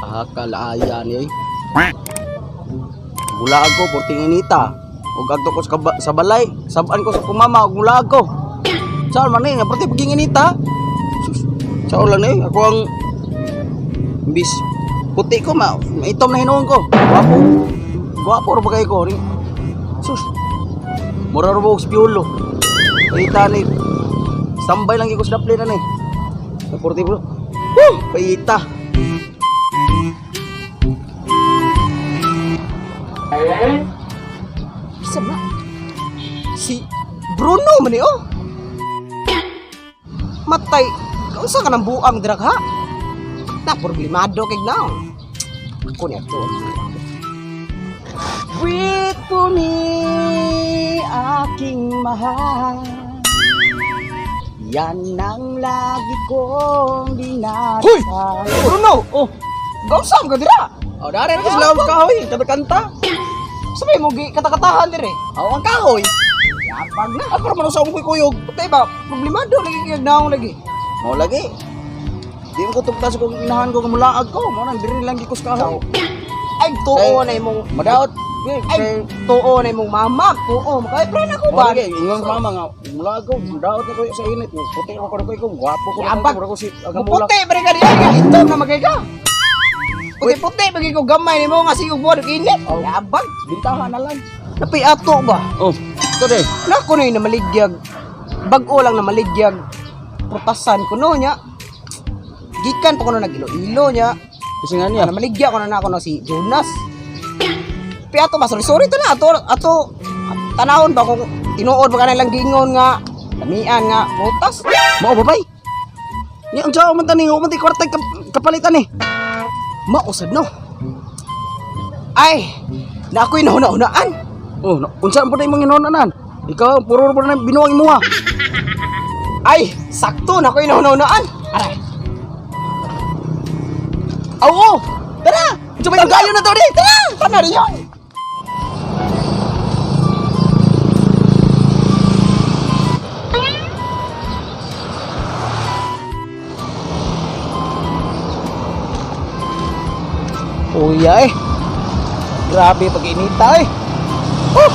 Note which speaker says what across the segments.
Speaker 1: Akalaaya ni oy. Mulaag ko porting inita. Ug adto ko sa, sa balay, saban ko sa kumama ug mulaag ko. Saan man ni nga porting paging inita? Sus, sao lang ni ako ang imbis puti ko ma maitom na hinuon ko. Gwapo. Gwapo ra ba kay ko ni? Sus. Mura ra ba og spiyulo. Paita ni. Standby lang gyud ko sa daplin na ni. Sa porting bro. Woo, paita.
Speaker 2: Bisa na. Si Bruno man ni oh. Matay, kaunsa ka ng buang dirag ha? Na problemado kay now. Ako niya to.
Speaker 1: Wait for me, aking mahal. Yan ang lagi kong dinasal.
Speaker 2: Hoy! Bruno, oh. Kaunsa ka dira?
Speaker 1: Oh, dari na sila ang kahoy, kanta-kanta.
Speaker 2: Sabay mo gi katakatahan dire.
Speaker 1: Oh, ang kahoy.
Speaker 2: Yapag na.
Speaker 1: Ako man sa akong kuyog.
Speaker 2: Patay ba? Problemado lagi kay naong lagi.
Speaker 1: Mao lagi. Di mo ko tugtas kung inahan ko mulaag ko. Mao nang diri lang gikos kahoy.
Speaker 2: Ay tuo na imong
Speaker 1: Madaot.
Speaker 2: ay tuo na imong mama, tuo makay pre na ko
Speaker 1: Ba,
Speaker 2: ba?
Speaker 1: ingon sa mama nga mulaag ko, madaot ni ko sa init. Puti ko ko ko, gwapo ko.
Speaker 2: Yabag.
Speaker 1: Ko si ang mula.
Speaker 2: Puti ba ka diyan nga itom na magay ka. Puti-puti bagay ko gamay nimo nga sigog buwan og init.
Speaker 1: Oh.
Speaker 2: Yabag.
Speaker 1: Bintahan na lang.
Speaker 2: Napay ato ba?
Speaker 1: Oh, ito de.
Speaker 2: Nako na yung namaligyag. Bag-o lang namaligyag. Prutasan ko no niya. Gikan pa ko no nag-ilo-ilo niya.
Speaker 1: Kasi nga niya.
Speaker 2: Niya. Namaligya ko na na ako no si Jonas. Pi ato ba sorry sorry to na ato ato tanawon ba kung tinuod ba kanang giingon nga lamian nga prutas.
Speaker 1: Mao babay. Ni ang sao man tani, man ti kwarta kapalitan eh.
Speaker 2: Mausad no. Ay, na ako'y nahuna-hunaan.
Speaker 1: Oh, na, unsa man pud imong hinonanan? Ikaw puro ra na binuang imuha.
Speaker 2: Ay, sakto na ako'y nahuna-hunaan. Aray. Oo, tara!
Speaker 1: Unsa may gayo na to di?
Speaker 2: Tara! Tara rin yun!
Speaker 3: Uya eh. Grabe pag-inita eh. Oh!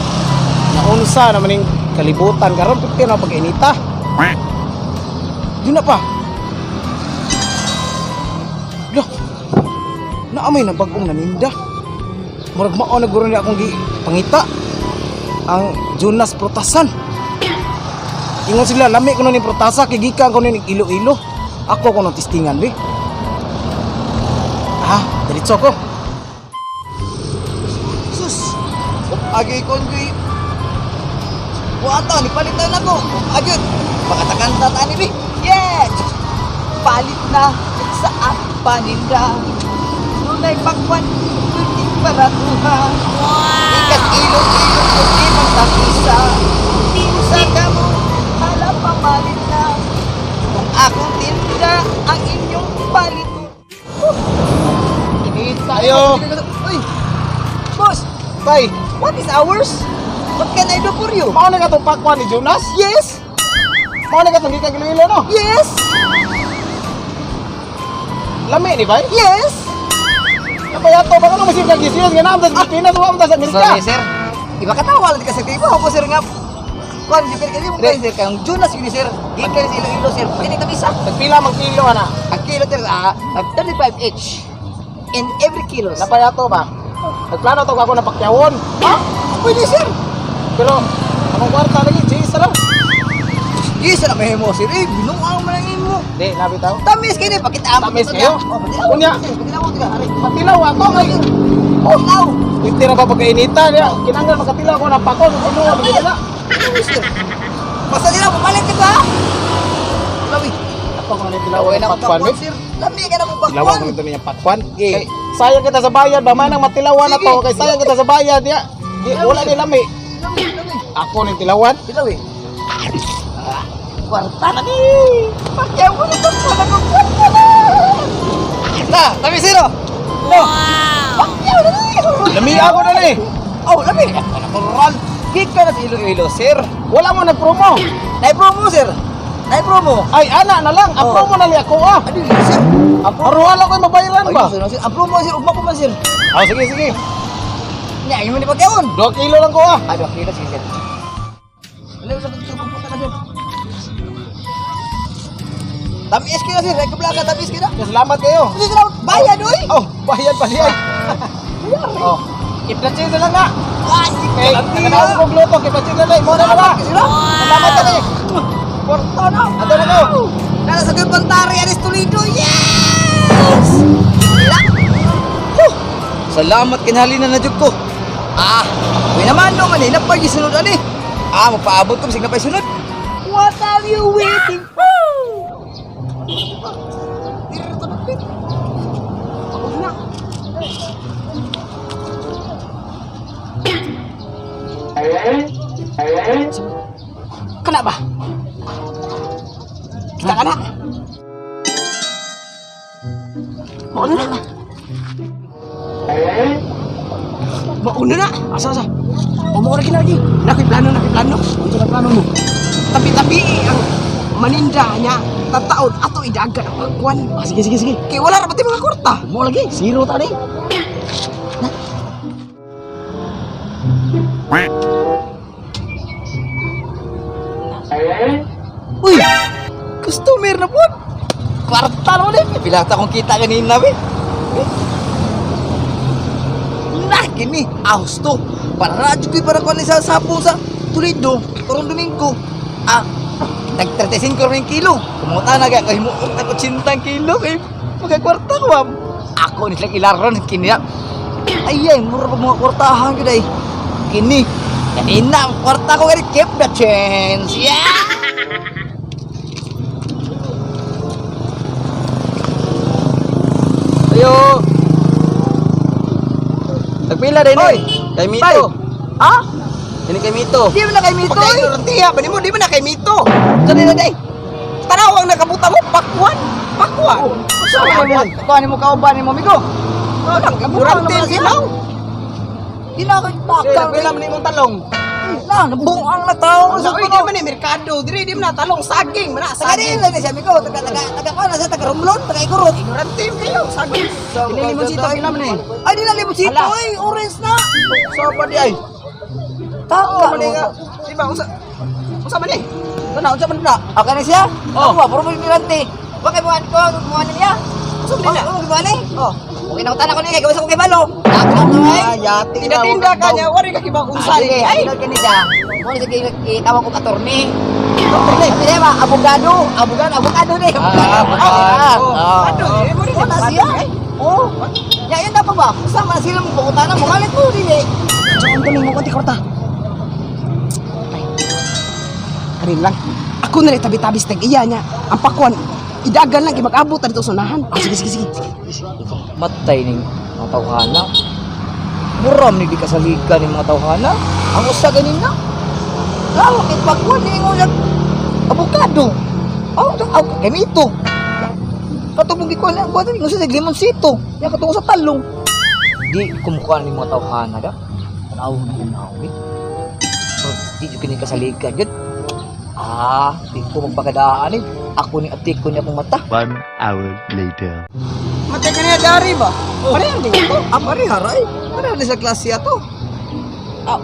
Speaker 3: Naunsa naman yung kalibutan karon pipti na pag-inita. Yun na pa. Lah. Naamay na bagong naninda. Murag mao na guro ni akong gi pangita. Ang Jonas Protasan. Ingon sila lami kuno ni Protasa kay gikan kuno ni Iloilo. Ako kuno testingan be. Ah, diretso ko.
Speaker 2: Sus! Agi kon ko'y... Buhata, ni palitan na ko. Agad! Makatakanta ta ni bi. Yes! Palit na sa akong paninda. Dunay pakwan, tuting paratuha. Wow! Ikat ilong-ilong kundi mong takisa. Usa ka mo, hala pamalit na. Kung akong tinda, ang inyong palito. Inita.
Speaker 3: Ayo.
Speaker 2: Uy! Boss!
Speaker 3: Tay,
Speaker 2: What is ours? What can I do for you?
Speaker 3: mao na katong pakwan ni Jonas?
Speaker 2: Yes!
Speaker 3: Mao na katong gikan Iloilo no?
Speaker 2: Yes!
Speaker 3: Lami ni bay?
Speaker 2: Yes!
Speaker 3: Napayato ba ka masig kag nga naam sa Pilipinas wa man ta sa Amerika.
Speaker 2: Sorry, sir. Iba katawa lang kasi iba ako sir nga. Kuan sir kay mo kay sir kang Jonas yun sir. Gikan sa Iloilo sir. Kini kami isa.
Speaker 3: Tagpila mang kilo ana.
Speaker 2: Ang kilo sir 35 each. In every kilos.
Speaker 3: Napayato ba? Nagplano to ako na pakyawon.
Speaker 2: Ha? Pwede sir.
Speaker 3: Pero akong kwarta lagi Jis ra.
Speaker 2: Yes, na may mo sir. Eh, binuang man ang imo.
Speaker 3: Di nabi taw.
Speaker 2: Tamis kini pakita
Speaker 3: Tamis kayo?
Speaker 2: Oh, patilaw.
Speaker 3: Unya.
Speaker 2: Sir, Patilaw ka. Ari.
Speaker 3: Patilaw ako kay
Speaker 2: Oh, tilaw.
Speaker 3: Pwede ra ba pagkainita niya? Kinanglan makatilaw ko na pako sa tinuod gid na.
Speaker 2: Sir. Basta nila pumalit ka ba? Lawi.
Speaker 3: Ako ko na tilaw
Speaker 2: Laway
Speaker 3: ang
Speaker 2: na akong
Speaker 3: pakwan.
Speaker 2: pakwan, sir. Lami ka na mong
Speaker 3: Tilawan
Speaker 2: pakwan.
Speaker 3: ko nito niya pakwan.
Speaker 2: Sige.
Speaker 3: Kay sayang kita sa bayad ba manang matilawan na
Speaker 2: Sige.
Speaker 3: to kay sayang kita sa bayad diya. Di wala ni lami.
Speaker 2: Lami, lami.
Speaker 3: Ako ning tilawan.
Speaker 2: Tilaw eh. Ah, kwarta na ni. Pakyaw ko na ito. Wala kong kwarta na. Na, tabi sino? No. Pakyaw na ni.
Speaker 3: Lami ako na ni.
Speaker 2: Oh, lami. Natural. Gig ka na sa Iloilo, sir.
Speaker 3: Wala mo nagpromo.
Speaker 2: Nai-promo, sir. Ay promo.
Speaker 3: Ay, ana na lang. Ang
Speaker 2: Oh.
Speaker 3: promo na li ako ah.
Speaker 2: Ano yun, sir? Ang promo.
Speaker 3: Aruhan lang ko'y mabayaran
Speaker 2: Ay,
Speaker 3: ba?
Speaker 2: sir, sir. Ang promo, sir. Ugma ko man, sir.
Speaker 3: Ah, sige, sige.
Speaker 2: Nya, yun man ipagkaon.
Speaker 3: 2 kilo lang ko ah.
Speaker 2: Ah, 2 kilo, sige, sir. Wala, wala, wala, wala, sir. Tamis kayo, sir. Ay, kablaka, tamis kayo na.
Speaker 3: Salamat kayo.
Speaker 2: Sige, sir, bayad, uy.
Speaker 3: Oh, bayad pa siya. Oh. Iplatsin na lang na.
Speaker 2: Ah, sige.
Speaker 3: Kay, nakanaon kong luto, kiplatsin na lang. Mo na lang. Salamat na eh.
Speaker 2: Porto na.
Speaker 3: Ato na ko.
Speaker 2: Nasa sa Pantari, Aris Toledo. Yes! Wala. Huh. Salamat kinahali na jud ko. Ah, uy naman no man eh, napay gisunod ani. Ah, magpaabot ko bisag napay sunod. What are you waiting for?
Speaker 3: Kana ba? Kita kana.
Speaker 1: Mauna na. Mauna na.
Speaker 3: Asa asa?
Speaker 1: O mo lagi lagi. Nakoy plano, nakoy plano.
Speaker 3: Unsa na plano mo?
Speaker 1: Tabi-tabi ang maninda niya. Tataon ato idagan ang pagkuan.
Speaker 3: Ah, sige sige sige.
Speaker 1: Kay wala ra pati mga kwarta.
Speaker 3: Mo lagi, zero ta ni.
Speaker 2: Uy! Customer na po! Kwarta naman eh! Pila ta kong kita kanina be! Nah, kini! Ahos to! Para radyo ko'y para kuha sa sapo sa Toledo, karong Domingo. Ah, nag 35 rin kilo. Kumuta na kaya kahimuong nag 80 kilo kay magkakwarta ko ma'am. Ako ni silang ilaron kini ah. Ay ay, mura pa mga kwartahan gyud ay. Kini, kanina ang kwarta ko kani keep the chance. Yeah!
Speaker 1: Ayo. Nagpila din
Speaker 2: Hoy!
Speaker 1: eh. Kay Mito.
Speaker 2: Ha?
Speaker 1: Ini kay Mito.
Speaker 2: Di man na kay Mito eh.
Speaker 1: Pagka ba nimo di man na kay Mito.
Speaker 2: Dali na day.
Speaker 1: Tanaw ang nakabuta mo pakwan. Pakwan.
Speaker 2: Sa man mo? Kuha ni mo kauban ni mo amigo.
Speaker 1: Walang
Speaker 2: Durante
Speaker 1: ang ilaw.
Speaker 2: Di na kay
Speaker 1: Sige,
Speaker 2: bakal.
Speaker 1: nagpila man imong talong.
Speaker 2: Na, nabuang na tao sa
Speaker 1: Uy, di man ni merkado, diri di man na talong saging, man na
Speaker 2: Taga
Speaker 1: saging.
Speaker 2: din lang ni siya amigo, taga taga taga kuha na siya taga Romblon, taga Igorot.
Speaker 1: Ignorante yung kayo, saging. Ini limonsito pila man eh.
Speaker 2: Ay di na limonsito
Speaker 1: Ala.
Speaker 2: ay, orange na.
Speaker 1: So pa di ay.
Speaker 2: Taka.
Speaker 1: Oh, mali nga. Di ba unsa? Unsa man eh?
Speaker 2: Kana unsa man na? Okay na siya?
Speaker 1: Oh.
Speaker 2: Ako ba puro mo ignorante. Wa kay buwan ko, buwan niya.
Speaker 1: Unsa man nila?
Speaker 2: Oh, buwan ni.
Speaker 1: Oh.
Speaker 2: Okay na utan ako niya kay gawas ako kay balo. Ako na ay.
Speaker 1: Ah, yati na. Tinda ka niya, wari ka kibang unsa
Speaker 2: Ay,
Speaker 1: ni.
Speaker 2: ay, kini siya. Mo ni sige itawag kong attorney. Attorney, sabi ba, abogado, abogado, abogado ni.
Speaker 1: Ah, abogado.
Speaker 2: Ah,
Speaker 1: Ano, eh, mo rin,
Speaker 2: Wala
Speaker 1: abogado,
Speaker 2: siya.
Speaker 1: eh.
Speaker 2: Oh. Ya, yan dapat ba? Sama sila mo pangutana mo galit mo dili.
Speaker 3: Saan to nimo konti kwarta?
Speaker 1: Ay. Karin lang. Ako na lang tabi-tabi sa tag-iya niya. Ang pakwan, idagan lang, imag-abot na dito sa unahan.
Speaker 3: Ah, sige sige sige.
Speaker 2: Matay ning mga tawhana. Muram ni di kasaligan ning mga tawhana. Ang usa ganin na. Lawak kay pagkuan ni ingon sa abogado. Aw, aw, kay mito. Katong gikuan lang kuan ingon sa limonsito. Ya katong sa talong. Di kumukuan ning mga tawhana da. Tanaw na tanaw ni. Pero di jud kini kasaligan jud. Ah, di ko magpakadaan eh. Ako ni atik ko niya akong mata.
Speaker 4: One hour later.
Speaker 1: Matay ka niya dari ba?
Speaker 2: Oh.
Speaker 1: Parehan din ito.
Speaker 2: Ah, pareha ra eh. Pareha ni sa klase ato.
Speaker 1: Ah.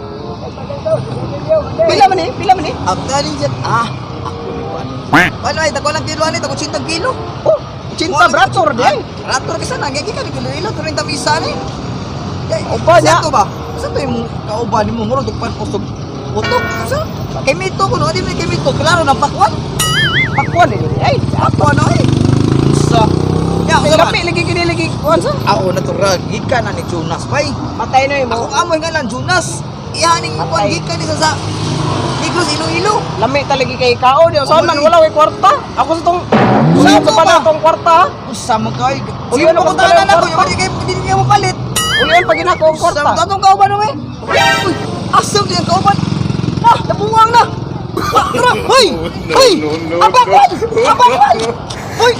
Speaker 1: Pila man eh? Pila man eh?
Speaker 2: Ang galing dyan. Ah, ako ni Juan. Ano ay, dako lang kilo ani, dako 80 kilo.
Speaker 1: Oh, cinta brator di ay.
Speaker 2: Rator ka sana, gagi ka ni kilo ilo, turing tamisa ni. Kay,
Speaker 1: Uba niya.
Speaker 2: Sa to ba? Sa to yung kauban ni mo, murag dugpan kusog. Utok, sa? Kay mito ko no, di man kay mito, klaro ng pakwan.
Speaker 1: Pakwan eh. Ay,
Speaker 2: Pakwan ay. Sa. Ya,
Speaker 1: Ay,
Speaker 2: usa man.
Speaker 1: lapi lagi kini lagi kuan sa.
Speaker 2: Ako natural, gikan na ni Jonas bay.
Speaker 1: Matay na mo.
Speaker 2: Ako amoy nga lang Jonas. Ihaning kuan
Speaker 1: Patay.
Speaker 2: gikan ni sa Negros Iloilo.
Speaker 1: Lami talagi kay kao di saan man
Speaker 2: Uli.
Speaker 1: wala way kwarta. Ako sa tong
Speaker 2: Sa
Speaker 1: sa
Speaker 2: to
Speaker 1: pala
Speaker 2: ba?
Speaker 1: tong kwarta.
Speaker 2: Usa man kay.
Speaker 1: Uli,
Speaker 2: Sige
Speaker 1: ano,
Speaker 2: mo
Speaker 1: kung
Speaker 2: tanan
Speaker 1: talagang
Speaker 2: ako, yung di kay di niya mo palit.
Speaker 1: Ulian pag ginako ang kwarta.
Speaker 2: Sa tatong kauban eh. Uy, asam din ang kauban. Na, nabuwang na. Ah, Tara, hoy! Hoy!
Speaker 4: No, no,
Speaker 2: Abakwan! Abakwan! Hoy!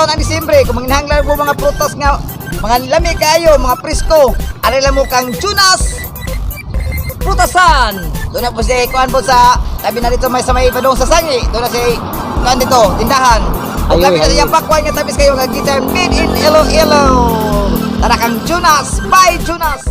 Speaker 2: na ang Disyembre, kung manginahanglan mo mga prutas nga mga lami kaayo, mga presko, ari lang mo kang Jonas Prutasan. Doon na po si kuan po sa tabi na dito may sa may padung sa sangi. Doon na si kuan dito, tindahan. Ug
Speaker 1: Ayoy,
Speaker 2: labi na
Speaker 1: ayoy.
Speaker 2: siyang pakwan nga tabis kayo nga guitar made in Iloilo. Tara kang Jonas, bye Jonas.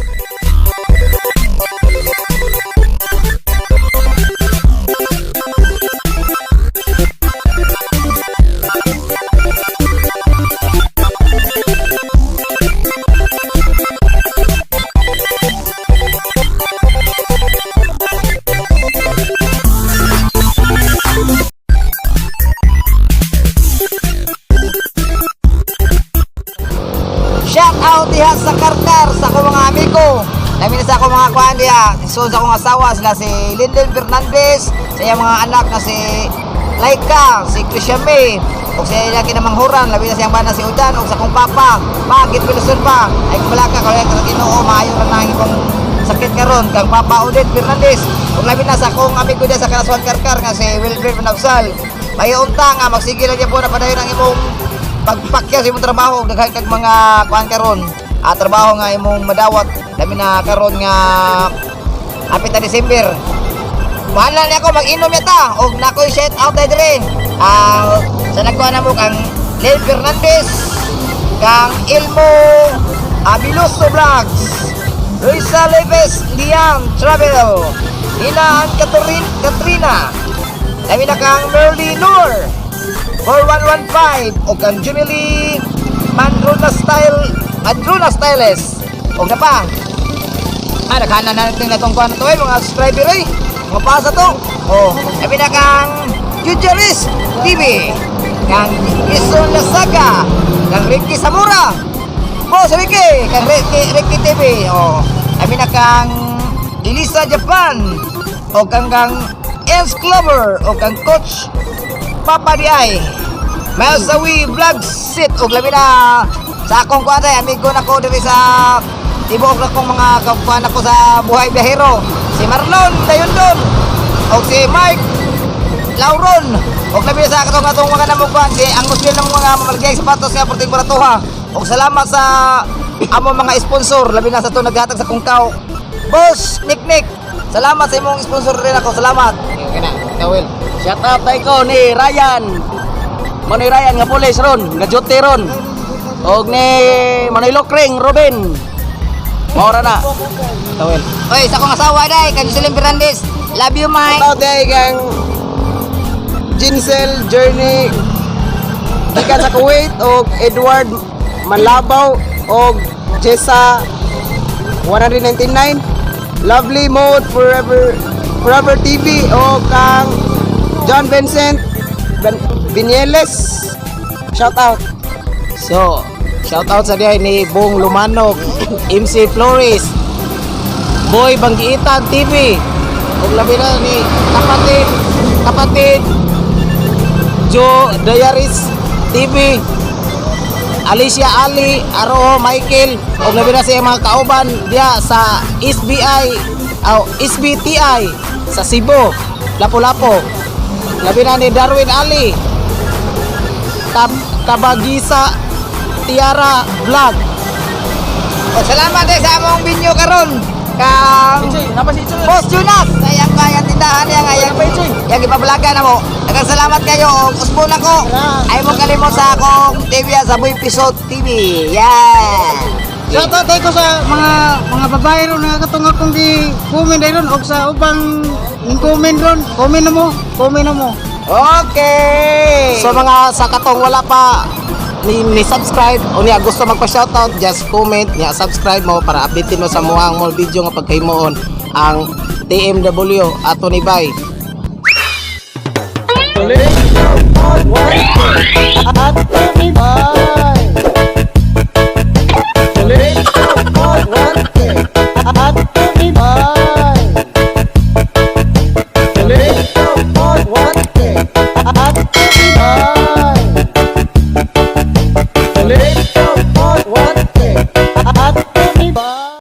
Speaker 2: Shout out diha sa Karkar sa akong mga amigo. Labi na sa akong mga kuan diha. So sa akong asawa sila si Lyndon Fernandez, sa iyang mga anak na si Laika, si Christian May, ug sa iyang kinamanghuran, labi na siyang bana si Udan ug sa akong papa, Pagit Piluson pa. Ay kumalaka kay sa Ginoo maayo ra na ang imong sakit karon kang Papa Odette Fernandez. Ug labi na sa akong amigo diha sa Karasuan Karkar nga si Wilfred Manabsal. Mayo unta nga magsige lang gyud po na padayon ang imong pagpakyaw sa imong trabaho, daghan kag mga kuan karon, trabaho nga imong madawat, labi na karon nga apit na December. Bahala niya ako mag-inom yata og nakoy shout out tayo dire, sa nagkuha na mo kang Lel Fernandez, kang Ilmo Abiluso Vlogs, Luisa Leves Liam Travel, Ina Katrina, Katrina, labi na kang Merly Noor 4115 o kang Jumili Mandruna Style, Mandruna Stylist o na pa. Naghanan na natin na itong kuha na to eh, mga subscriber eh, mga pasa to. Oh, labi na kang Jujaris TV, kang Ison Lasaga, kang Ricky Zamora, Boss Ricky, kang Ricky, Ricky TV. Oh, labi na kang Elisa Japan o kang Els Clover o kang Coach Papa di ay Masawi Vlog Sit og labi na sa akong kuan tay amigo nako diri sa tibuok na kong mga kakuan nako sa buhay biyahero, si Marlon Dayondon og si Mark Lauron og labi na sa katong atong mga namugkuan si ang Muslim ng mga mamalagay sapatos nga perting baratuha. Og salamat sa amo mga sponsor, labi na sa to naghatag sa kong kao, Boss Nick Nick. Salamat sa imong sponsor rin ako, salamat.
Speaker 3: Okay na, Kawil.
Speaker 1: Shout out tayo ko ni Ryan. Manoy Ryan nga pulis ron, nga duty ron. Og ni Manoy Lokring Robin. Maura na.
Speaker 3: Kawil.
Speaker 2: Oy, sa akong asawa day, kay Jocelyn Fernandez. Love you, Mike.
Speaker 3: Shout out day kang Jinsel Journey gikan sa Kuwait og Edward Manlabaw og Jessa 199, Lovely Mode Forever, Forever TV o kang John Vincent Vinieles. Shout out. So, shout out sa dihay ni Bong Lumanog, MC Flores, Boy Banggiitan TV, ug labi na ni kapatid kapatid Joe Diaries TV, Alicia Ali, Aroo Michael, ug labi na sa iyang mga kauban diha sa SBI aw SBTI sa Cebu, Lapu-Lapu. Labi na ni Darwin Ali, Kabagisa Tiara Vlog.
Speaker 2: O, salamat day sa among binyo karon. Kang Boss Jonas, ay ang kayang tindahan niya nga yang yang ipablagan na mo. Daghang salamat kayo og usbon ako. Ay mo kalimot sa akong TV sa Boy Pisot TV. Yeah.
Speaker 5: Shout out tayo ko sa mga mga babae ron nga katong akong gi comment ron og sa ubang ning comment ron, comment na mo, comment na mo.
Speaker 2: Okay.
Speaker 3: So mga sa katong wala pa ni subscribe o niya gusto magpa-shoutout, just comment niya subscribe mo para update mo sa muang more video nga pagkahimuon ang TMW ato ni Bay.
Speaker 5: At